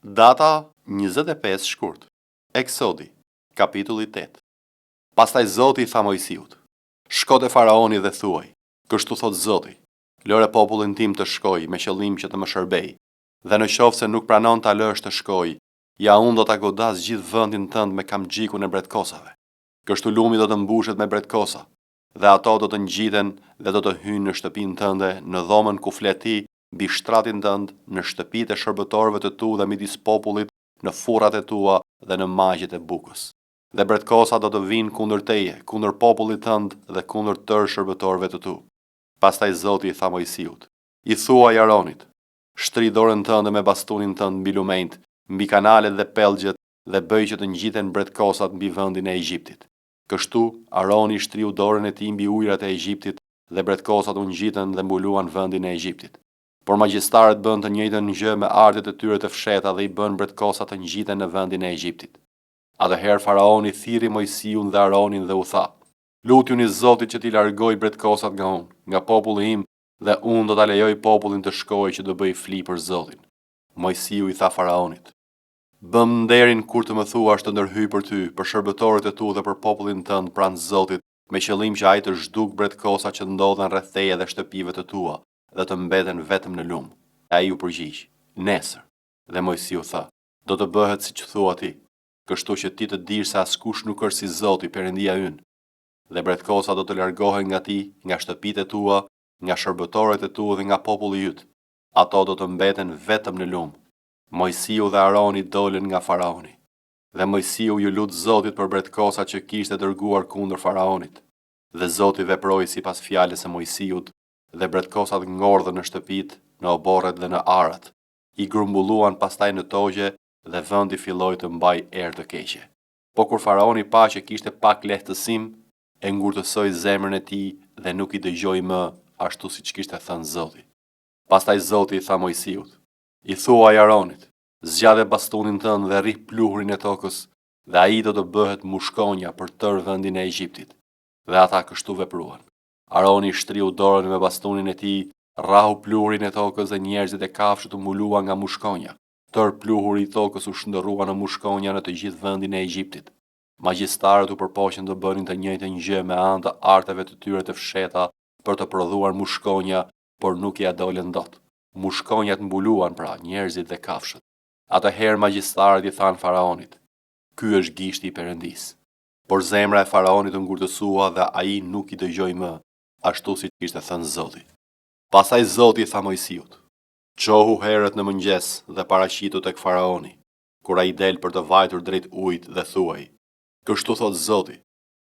Data 25 shkurt. Eksodi, kapitulli 8. Pastaj Zoti i tha Moisiut: Shko te faraoni dhe thuaj: Kështu thotë Zoti, lëre popullin tim të shkojë me qëllim që të më shërbejë. Dhe në qoftë se nuk pranon ta lësh të shkojë, ja unë do ta godas gjithë vendin tënd me kamxhikun e bretkosave. Kështu lumi do të mbushet me bretkosa, dhe ato do të ngjiten dhe do të hyjnë në shtëpinë tënde, në dhomën ku fle ti, mbi shtratin tënd, në shtëpitë e shërbëtorëve të tu dhe midis popullit, në furrat e tua dhe në magjet e bukës. Dhe bretkosat do të vijnë kundër teje, kundër popullit tënd dhe kundër tërë shërbëtorëve të tu. Pastaj Zoti i tha Moisiut, I thuaj Aronit, Shtrij dorën tënde me bastunin tënd mbi lumenjtë, mbi kanalet dhe pellgjet dhe bëj që të ngjiten bretkosat mbi vendin e Egjiptit. Kështu, Aroni shtriu dorën e tij mbi ujërat e Egjiptit dhe bretkosat u ngjitën dhe mbuluan vendin e Egjiptit. Por magjistarët bënë të njëjtën gjë me artet e tyre të fshehta dhe i bënë bretkosat të ngjiten në vendin e Egjiptit. Atëherë faraoni thirri Moisiun dhe Aronin dhe u tha, Lutjuni Zotit që t'i largojë bretkosat nga unë, nga populli im dhe unë do ta lejoj popullin të shkojë që të bëjë fli për Zotin. Moisiu i tha faraonit, Bëmë nderin kur të më thuash të ndërhyj për ty, për shërbëtorët e tu dhe për popullin tënd pranë Zotit, me qëllim që ai të zhdukë bretkosat që ndodhen rreth teje dhe shtëpive të tua, dhe të mbeten vetëm në lumë. Ai u përgjigj, Nesër. Dhe Moisiu tha, Do të bëhet siç thua ti, kështu që ti të dish se askush nuk është si Zoti, Perëndia ynë. Dhe bretkosat do të largohen nga ti, nga shtëpitë e tua, nga shërbëtorët e tu dhe nga populli yt. Ato do të mbeten vetëm në lumë. Moisiu dhe Aroni dolën nga faraoni. Dhe Moisiu iu lut Zotit për bretkosat që kishte dërguar kundër faraonit. Dhe Zoti veproi sipas fjalës së Moisiut, dhe bretkosat ngordhën në shtëpitë, në oborret dhe në arat. I grumbulluan pastaj në togje dhe vendi filloi të mbajë erë të keqe. Po kur faraoni pa që kishte pak lehtësim, e ngurtësoi zemrën e tij dhe nuk i dëgjoi më, ashtu siç kishte thënë Zoti. Pastaj Zoti i tha Moisiut, I thuaj Aronit, zgjate bastunin tënd dhe rrih pluhurin e tokës, dhe ai do të bëhet mushkonja për tërë vendin e Egjiptit. Dhe ata kështu vepruan. Aroni shtriu dorën me bastunin e tij, rrahu pluhurin e tokës dhe njerëzit e kafshët u mbuluan nga mushkonja. Tërë pluhuri i tokës u shndërrua në mushkonja në të gjithë vendin e Egjiptit. Magjistarët u përpoqën të bënin të njëjtën gjë me anë të arteve të tyre të fshehta për të prodhuar mushkonja, por nuk ia dolën dot. Mushkonjat mbuluan, pra, njerëzit dhe kafshët. Atëherë magjistarët i thanë faraonit, Ky është gishti i Perëndisë. Por zemra e faraonit u ngurtësua dhe ai nuk i dëgjoi më, ashtu siç kishte thënë Zoti. Pastaj Zoti i tha Moisiut, Çohu herët në mëngjes dhe paraqitu tek faraoni, kur ai del për të vajtur drejt ujit dhe thuaji, Kështu thotë Zoti,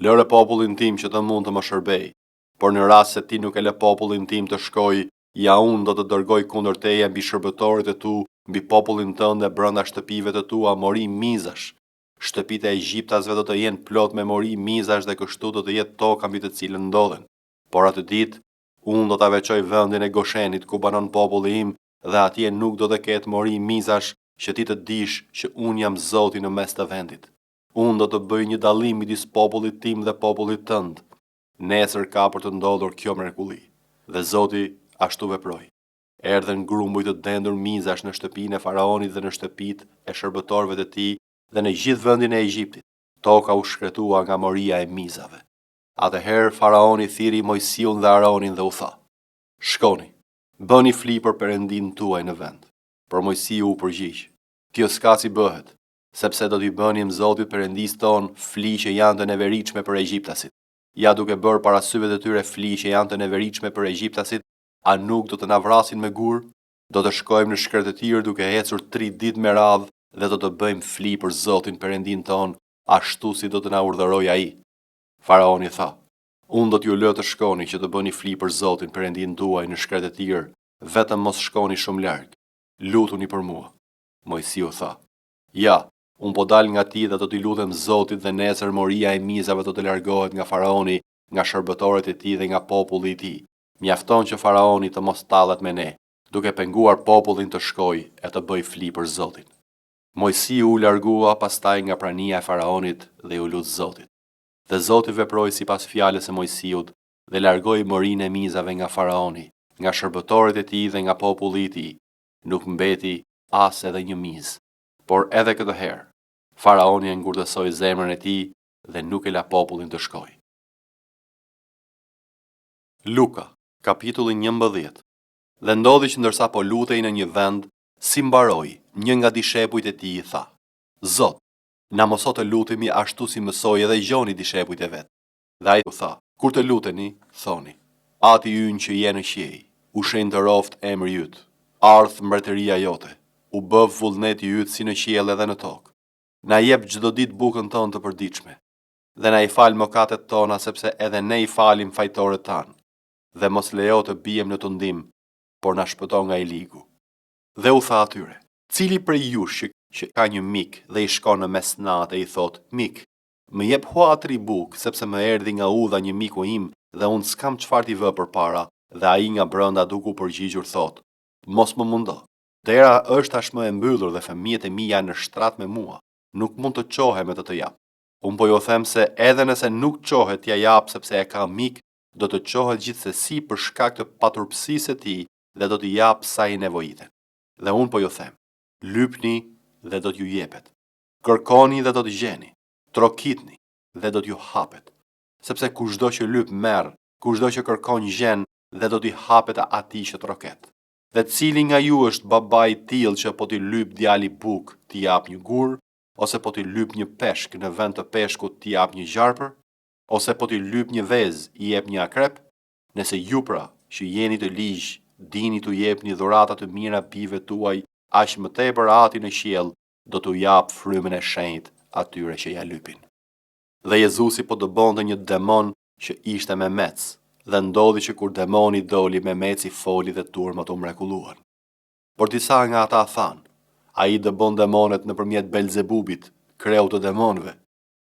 Lëre popullin tim që të mund të më shërbejë. Por në rast se ti nuk e lë popullin tim të shkojë, ja unë do të dërgoj kundër teje mbi shërbëtorët e tu, mbi popullin tënd e brenda shtëpive të tua mori mizash. Shtëpitë e egjiptasve do të jenë plot me mori mizash dhe kështu do të jetë toka mbi të cilën ndodhen. Por atë ditë, unë do ta veçoj vendin e Goshenit ku banon populli im dhe atje nuk do të ketë mori mizash që ti të dish që unë jam Zoti në mes të vendit. Unë do të bëj një dallim midis popullit tim dhe popullit tënd. Nesër ka për të ndodhur kjo mrekulli. Dhe Zoti ashtu veproi. Erdhën grumbuj të dendur mizash në shtëpinë e faraonit dhe në shtëpitë e shërbëtorëve të tij dhe në gjithë vendin e Egjiptit. Toka u shkretua nga moria e mizave. Atëherë faraoni thirri Moisiun dhe Aronin dhe u tha: Shkoni, bëni fli për Perëndinë tuaj në vend. Por Moisiu u përgjigj: Kjo s'ka si bëhet, sepse do t'i bënim Zotit Perëndisë tonë fli që janë të neveritshme për egjiptasit. Ja duke bërë para syve të tyre fli që janë të neveritshme për egjiptasit, a nuk do të na vrasin me gurë? Do të shkojmë në shkretëtirë duke ecur tri ditë me radhë dhe do të bëjmë fli për Zotin Perëndinë tonë, ashtu si do të na urdhërojë ai. Faraoni tha, Unë do t'ju lë të shkoni që të bëni fli për Zotin Perëndinë tuaj në shkretëtirë, vetëm mos shkoni shumë larg. Lutuni për mua. Moisiu tha, Ja, Unë po dal nga ti dhe do t'i lutem Zotit dhe nesër moria e mizave do të largohet nga faraoni, nga shërbëtorët e tij dhe nga populli i tij. Mjafton që faraoni të mos tallet me ne, duke penguar popullin të shkojë e të bëjë fli për Zotin. Moisiu u largua pastaj nga prania e faraonit dhe iu lut Zotit. Dhe Zoti veproi sipas fjalës së Moisiut dhe largoi morinë e mizave nga faraoni, nga shërbëtorët e tij dhe nga populli i tij. Nuk mbeti as edhe një mizë. Por edhe këtë herë, faraoni e ngurtësoi zemrën e tij dhe nuk e la popullin të shkojë. Luka, kapitulli 11. Dhe ndodhi që ndërsa po lutej në një vend, si mbaroi, një nga dishepujt e tij i tha: Zot, na mëso të lutemi ashtu si mësoi edhe Gjoni dishepujt e vet. Dhe ai u tha, Kur të luteni, thoni, Ati ynë që je në qiej, u shenjtëroftë emri yt, ardhtë mbretëria jote, u bëftë vullneti yt si në qiell edhe në tokë. Na jep çdo ditë bukën tonë të përditshme, dhe na i fal mëkatet tona sepse edhe ne i falim fajtorët tanë, dhe mos lejo të biem në tundim, por na shpëto nga i ligu. Dhe u tha atyre, Cili prej jush që, që ka një mik dhe i shkon në mesnatë e i thotë, Mik, më jep hua tri bukë, sepse më erdhi nga udha një miku im dhe unë s'kam çfarë t'i vë përpara, dhe ai nga brenda duke u përgjigjur thotë, Mos më mundo. Dera është tashmë e mbyllur dhe fëmijët e mi janë në shtrat me mua, nuk mund të çohem e të të jap. Unë po ju them se edhe nëse nuk çohet t'ia japë sepse e ka mik, do të çohet gjithsesi për shkak të paturpësisë së tij dhe do t'i japë sa i nevojiten. Dhe unë po ju them, lypni dhe do t'ju jepet. Kërkoni dhe do të gjeni. Trokitni dhe do t'ju hapet. Sepse kushdo që lyp merr, kushdo që kërkon gjen dhe do t'i hapet atij që troket. Dhe cili nga ju është baba i tillë që po t'i lypë djali bukë, t'i japë një gur, ose po t'i lypë një peshk në vend të peshkut t'i japë një gjarpër, ose po t'i lypë një vezë i jep një akrep? Nëse ju pra, që jeni të ligj, dini t'u jepni dhurata të mira bijve tuaj, aq më tepër Ati në qiell do t'u japë frymën e shenjtë atyre që ia lypin. Dhe Jezusi po dëbonte një demon që ishte memec, dhe ndodhi që kur demoni doli, memeci foli dhe turmat u mrekulluan. Por disa nga ata thanë, ai dëbon demonet nëpërmjet Belzebubit, kreut të demonëve.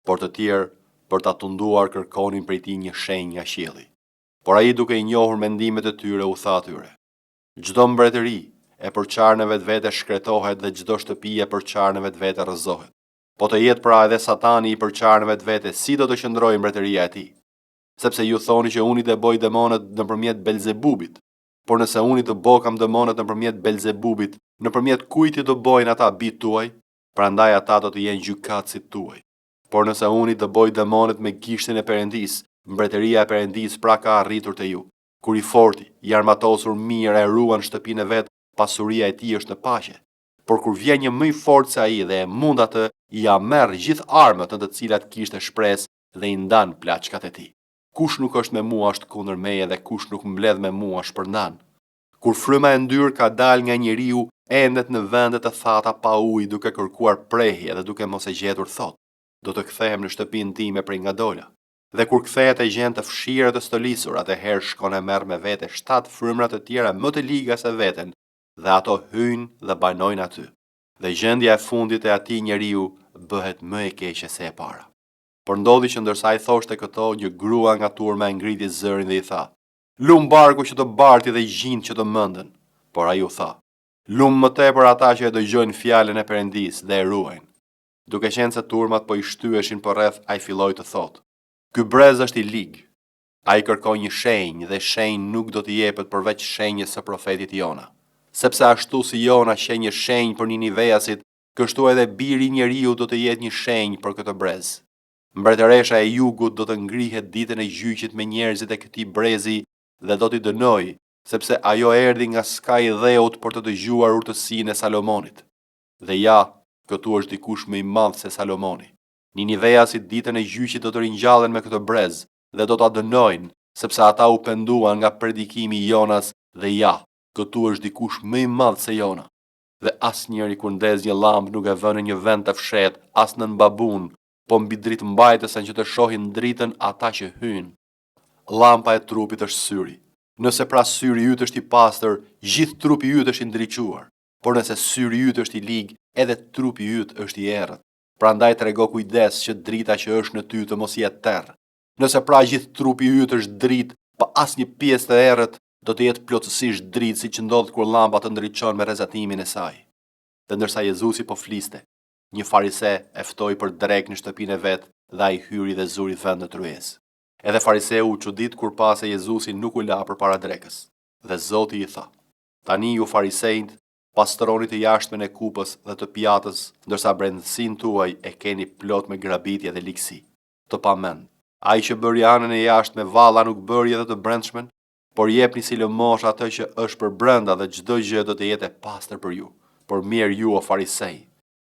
Por të tjerë, për ta tunduar kërkonin prej tij një shenjë nga qielli. Por ai duke i njohur mendimet e tyre u tha atyre, Çdo mbretëri e përçarë në vetvete shkretohet dhe çdo shtëpi e përçarë në vetvete rrëzohet. Po të jetë pra edhe Satani i përçarë në vetvete, si do të qëndrojë mbretëria e tij? Sepse ju thoni që unë i dëboj demonët nëpërmjet Belzebubit. Por nëse unë i dëbokam demonët nëpërmjet Belzebubit, nëpërmjet kujt i dëbojnë ata bijtë tuaj? Prandaj ata do të jenë gjykatësit tuaj. Por nëse unë i dëboj demonët me gishtin e Perëndisë, mbretëria e Perëndisë pra ka arritur te ju. Kur i forti, i armatosur mirë e ruan shtëpinë e vet, pasuria e tij është në paqe. Por kur vjen një më i fortë se ai dhe e mund atë, ia merr gjithë armët në të cilat kishte shpresë dhe i ndan plaçkat e tij. Kush nuk është me mua është kundër meje dhe kush nuk mbledh me mua shpërndan. Kur fryma e ndyrë ka dalë nga njeriu, endet në vende të thata pa ujë duke kërkuar prehje dhe duke mos e gjetur thotë, do të kthehem në shtëpinë time prej nga dola. Dhe kur kthehet e gjen të fshirë e të stolisur, atëherë shkon e merr me vete shtatë frymëra të tjera më të liga se veten dhe ato hyjnë dhe banojnë aty. Dhe gjendja e fundit e atij njeriu bëhet më e keqe se e para. Por ndodhi që ndërsa ai thoshte këto, një grua nga turma e ngriti zërin dhe i tha, Lum barku që të barti dhe gjinjtë që të mëndën. Por ai u tha, Lum më tepër ata që e dëgjojnë fjalën e Perëndisë dhe e ruajnë. Duke qenë se turmat po i shtyheshin përreth, ai filloi të thotë, Ky brez është i lig. Ai kërkon një shenjë dhe shenjë nuk do t'i jepet përveç shenjës së profetit Jona. Sepse ashtu si Jona qe një shenjë për Niniveasit, kështu edhe biri i njeriut do të jetë një shenjë për këtë brez. Mbretëresha e jugut do të ngrihet ditën e gjyqit me njerëzit e këtij brezi dhe do t'i dënojë, sepse ajo erdhi nga skaji i dheut për të dëgjuar urtësinë e Salomonit. Dhe ja, këtu është dikush më i madh se Salomoni. Niniveasit ditën e gjyqit do të ringjallen me këtë brez dhe do ta dënojnë, sepse ata u penduan nga predikimi i Jonas dhe ja, këtu është dikush më i madh se Jona. Dhe asnjëri kur ndez një llambë nuk e vë në një vend të fshehtë, as nën babun, po mbi dritëmbajtësen që të shohin dritën ata që hyjnë. Llampa e trupit është syri. Nëse pra syri yt është i pastër, gjithë trupi yt është i ndriçuar. Por nëse syri yt është i lig, edhe trupi yt është i errët. Prandaj trego kujdes që drita që është në ty të mos jetë terr. Nëse pra gjithë trupi yt është dritë, pa asnjë pjesë të errët, do të jetë plotësisht dritë siç ndodh kur llampa të ndriçon me rrezatimin e saj. Dhe ndërsa Jezusi po fliste, një farise e ftoi për drekë në shtëpinë e vet dhe ai hyri dhe zuri vend në tryezë. Edhe fariseu u çudit kur pa se Jezusi nuk u la përpara drekës. Dhe Zoti i tha, Tani ju farisenjtë. Pastroni të jashtmen e kupës dhe të pjatës, ndërsa brendësinë tuaj e keni plot me grabitje dhe ligësi. Të pamend! Ai që bëri anën e jashtme, vallë a nuk bëri edhe të brendshmen? Por jepni si lëmoshë atë që është përbrenda dhe çdo gjë do të jetë e pastër për ju. Por mjerë ju o farisenj,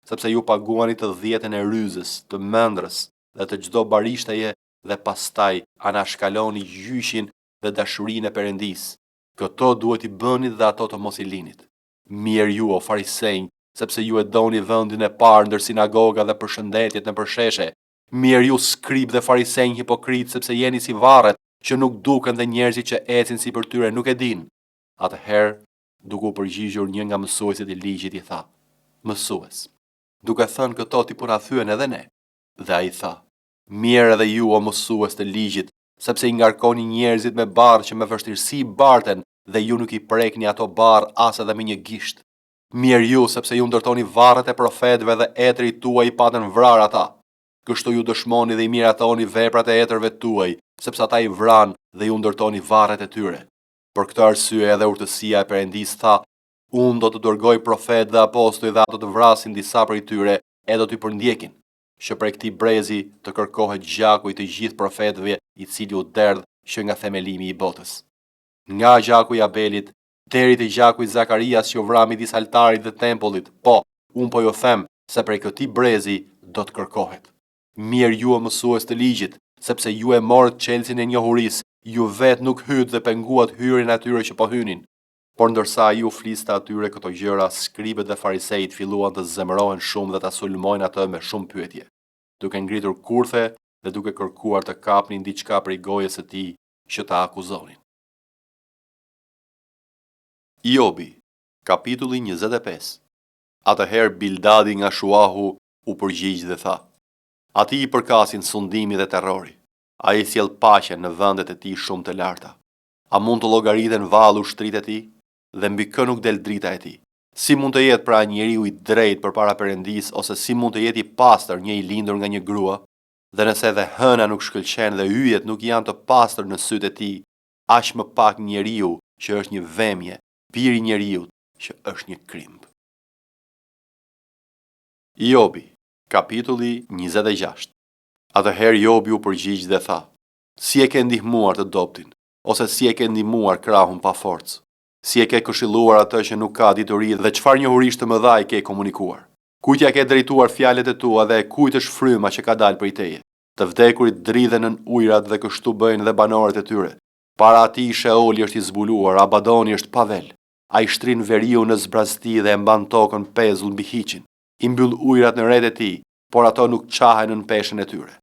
sepse ju paguani të dhjetën e ryzës, të mendrës dhe të çdo barishteje dhe pastaj anashkaloni gjyqin dhe dashurinë e Perëndisë. Këto duhet t'i bënit dhe ato të mos i linit. Mjerë ju o farisenj, sepse ju e doni vendin e parë ndër sinagoga dhe përshëndetjet nëpër sheshe. Mjerë ju skribë dhe farisenj hipokritë, sepse jeni si varret që nuk duken dhe njerëzit që ecin sipër tyre nuk e dinë. Atëherë, duke u përgjigjur një nga mësuesit e ligjit i tha, Mësues, duke thënë këto ti po na fyen edhe ne. Dhe ai tha, Mjerë edhe ju o mësues të ligjit, sepse i ngarkoni njerëzit me barrë që me vështirësi barten dhe ju nuk i prekni ato barrë as edhe me një gisht. Mjerë ju, sepse ju ndërtoni varret e profetëve dhe etërit tuaj i patën vrarë ata. Kështu ju dëshmoni dhe i miratoni veprat e etërve tuaj, sepse ata i vranë dhe ju ndërtoni varret e tyre. Për këtë arsye edhe urtësia e Perëndisë tha, Unë do të dërgoj profetë dhe apostuj dhe ata do të vrasin disa prej tyre e do t'i përndjekin, që prej këtij brezi të kërkohet gjaku i të gjithë profetëve i cili u derdh që nga themelimi i botës. Nga gjaku i Abelit deri te gjaku i Zakarias që u vra midis altarit dhe tempullit, po, unë po ju them se prej këtij brezi do të kërkohet. Mjerë ju o mësues të ligjit, sepse ju e morët çelësin e njohurisë, ju vetë nuk hytë dhe penguat hyrjen e atyre që po hynin. Por ndërsa ai u fliste atyre këto gjëra, skribët dhe farisejtë filluan të zemërohen shumë dhe ta sulmojnë atë me shumë pyetje, duke ngritur kurthe dhe duke kërkuar të kapnin diçka prej gojës së tij që ta akuzonin. Jobi, kapitulli 25 Atëherë Bildadi nga Shuahu u përgjigj dhe tha, Atij i përkasin sundimi dhe terrori. Ai sjell paqen në vendet e tij shumë të larta. A mund të llogariten vallë ushtritë e tij? Dhe mbi kë nuk del drita e tij? Si mund të jetë pra njeriu i drejtë përpara Perëndisë ose si mund të jetë i pastër një i lindur nga një grua? Dhe nëse edhe hëna nuk shkëlqen dhe yjet nuk janë të pastër në sytë e tij, aq më pak njeriu që është një vemje, biri i njeriut që është një krimb. Jobi, kapitulli 26 Atëherë Jobi u përgjigj dhe tha, Si e ke ndihmuar të dobëtin, ose si e ke ndihmuar krahun pa forcë? Si e ke këshilluar atë që nuk ka dituri dhe çfarë njohurish të mëdha i ke komunikuar? Kujt ia ke drejtuar fjalët e tua dhe e kujt është fryma që ka dalë prej teje? Të vdekurit dridhen nën ujërat dhe kështu bëjnë dhe banorët e tyre. Para atij Sheoli është i zbuluar, Abadoni është pa vel. Ai shtrin veriun në zbrazëti dhe e mban tokën pezull mbi hiçin. I mbyll ujërat në retë e tij, por ato nuk çahen nën peshën e tyre.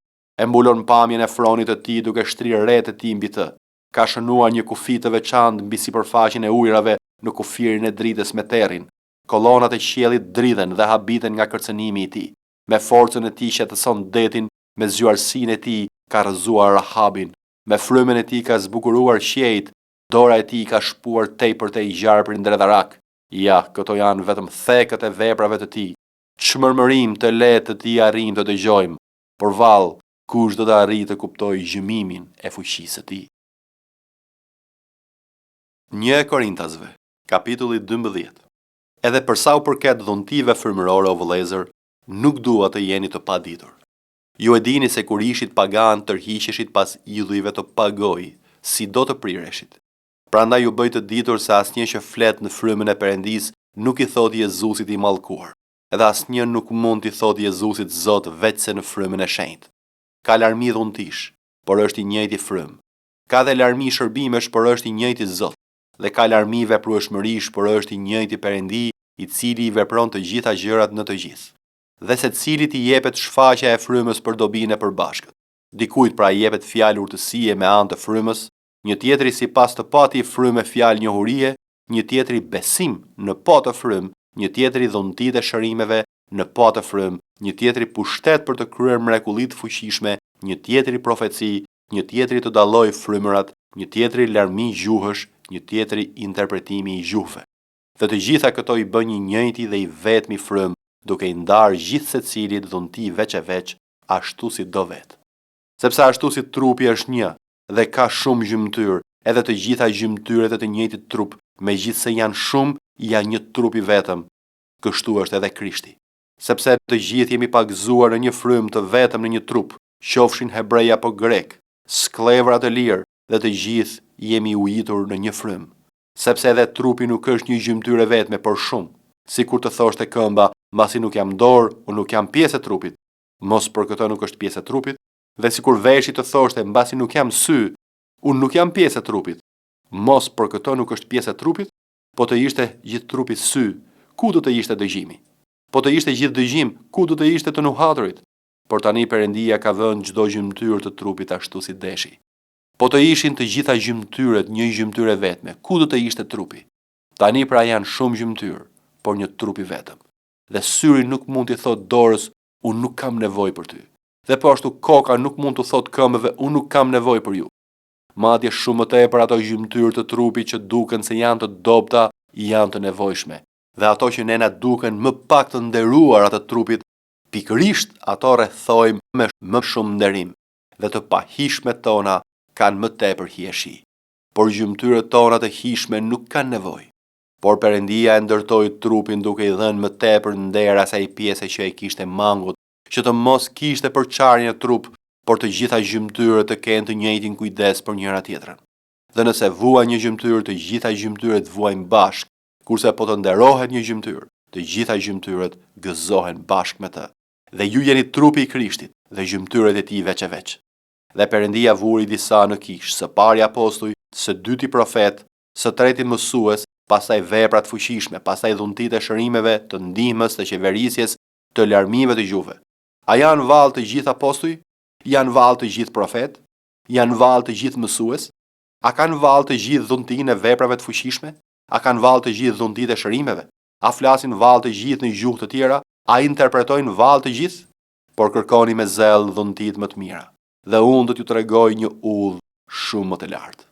E mbulon pamjen e fronit të tij duke shtrirë retë e tij mbi të. Ka shënuar një kufi të veçantë mbi sipërfaqen e ujërave në kufirin e dritës me terrin. Kolonat e qiellit dridhen dhe habiten nga kërcënimi i tij. Me forcën e tij qetëson detin, me zgjuarsinë e tij ka rrëzuar Rahabin, me frymën e tij ka zbukuruar qiejt, dora e tij ka shpuar tejpërtej gjarprin dredharak. Ja, këto janë vetëm thekët e veprave të tij. Ç'mërmërimë të lehtë të tij arrijmë të dëgjojmë, por vallë, kush do të arrijë të kuptojë gjëmimin e fuqisë së tij? Një e Korintasve, kapitulli 12. Edhe për sa u përket dhuntive frymërore o vëllezër, nuk dua të jeni të paditur. Ju e dini se kur ishit paganë tërhiqeshit pas idhujve të pagojë, sido të prireshit. Prandaj ju bëj të ditur se asnjë që flet në frymën e Perëndisë nuk i thotë Jezusit i mallkuar, edhe asnjë nuk mund t'i thotë Jezusit Zot veçse në frymën e shenjtë. Ka larmi dhuntish, por është i njëjti frymë. Ka dhe larmi shërbimesh, por është i njëjti Zot. Dhe ka larmi veprueshmërish, por është i njëjti Perëndi, i cili i vepron të gjitha gjërat në të gjithë. Dhe secilit i jepet shfaqja e frymës për dobinë e përbashkët. Dikujt pra i jepet fjalë urtësie me anë të frymës, një tjetri sipas të po atij fryme fjalë njohurie, një tjetri besim në po atë frymë, një tjetri dhuntitë e shërimeve në po atë frymë, një tjetri pushtet për të kryer mrekulli të fuqishme, një tjetri profeci, një tjetri të dallojë frymërat, një tjetri larmi gjuhësh, një tjetri interpretimi i gjuhëve. Dhe të gjitha këto i bën i njëjti dhe i vetmi frymë, duke i ndarë gjithsecilit dhunti veç e veç, ashtu si do vetë. Sepse ashtu si trupi është një, dhe ka shumë gjymtyrë, edhe të gjitha gjymtyrët e të njëjtit trup, megjithëse janë shumë, janë një trup i vetëm, kështu është edhe Krishti. Sepse të gjithë jemi pagëzuar në një frymë të vetëm në një trup, qofshin hebrej apo grekë, skllevër a të lirë, dhe të gjithë jemi ujitur në një frymë. Sepse edhe trupi nuk është një gjymtyrë e vetme, por shumë. Sikur të thoshte këmba, mbasi nuk jam dorë, unë nuk jam pjesë e trupit. Mos për këtë nuk është pjesë e trupit? Dhe sikur veshi të thoshte, mbasi nuk jam sy, unë nuk jam pjesë e trupit. Mos për këtë nuk është pjesë e trupit? Po të ishte gjithë trupi sy, ku do të ishte dëgjimi? Po të ishte gjithë dëgjim, ku do të ishte të nuhaturit? Por tani Perëndia ka vënë çdo gjymtyrë të trupit ashtu si deshi. Po të ishin të gjitha gjymtyrët një gjymtyrë e vetme, ku do të ishte trupi? Tani pra janë shumë gjymtyrë, por një trup i vetëm. Dhe syri nuk mund t'i thotë dorës, unë nuk kam nevojë për ty. Dhe po ashtu koka nuk mund t'u thotë këmbëve, unë nuk kam nevojë për ju. Madje shumë më tepër ato gjymtyrë të trupit që duken se janë të dobëta, janë të nevojshme. Dhe ato që ne na duken më pak të nderuara të trupit, pikërisht ato rrethojmë me më shumë nderim. Dhe të pahijshmet tona kanë më tepër hijeshi. Por gjymtyrët tona të hijshme nuk kanë nevojë. Por Perëndia e ndërtoi trupin duke i dhënë më tepër nder asaj pjese që e kishte mangut, që të mos kishte përçarje në trup, por të gjitha gjymtyrët të kenë të njëjtin kujdes për njëra-tjetrën. Dhe nëse vuan një gjymtyrë, të gjitha gjymtyrët vuajnë bashkë, kurse po të nderohet një gjymtyrë, të gjitha gjymtyrët gëzohen bashkë me të. Dhe ju jeni trupi i Krishtit dhe gjymtyrët e tij veç e veç. Dhe Perëndia vuri disa në kishë, së pari apostuj, së dyti profetë, së treti mësues, pastaj vepra të fuqishme, pastaj dhuntitë e shërimeve, të ndihmës, të qeverisjes, të larmive të gjuhëve. A janë vallë të gjithë apostuj? Janë vallë të gjithë profetë? Janë vallë të gjithë mësues? A kanë vallë të gjithë dhuntinë e veprave të fuqishme? A kanë vallë të gjithë dhuntitë e shërimeve? A flasin vallë të gjithë në gjuhë të tjera? A interpretojnë vallë të gjithë? Por kërkoni me zell dhuntitë më të mira, dhe unë do t'ju tregoj një udhë shumë më të lartë.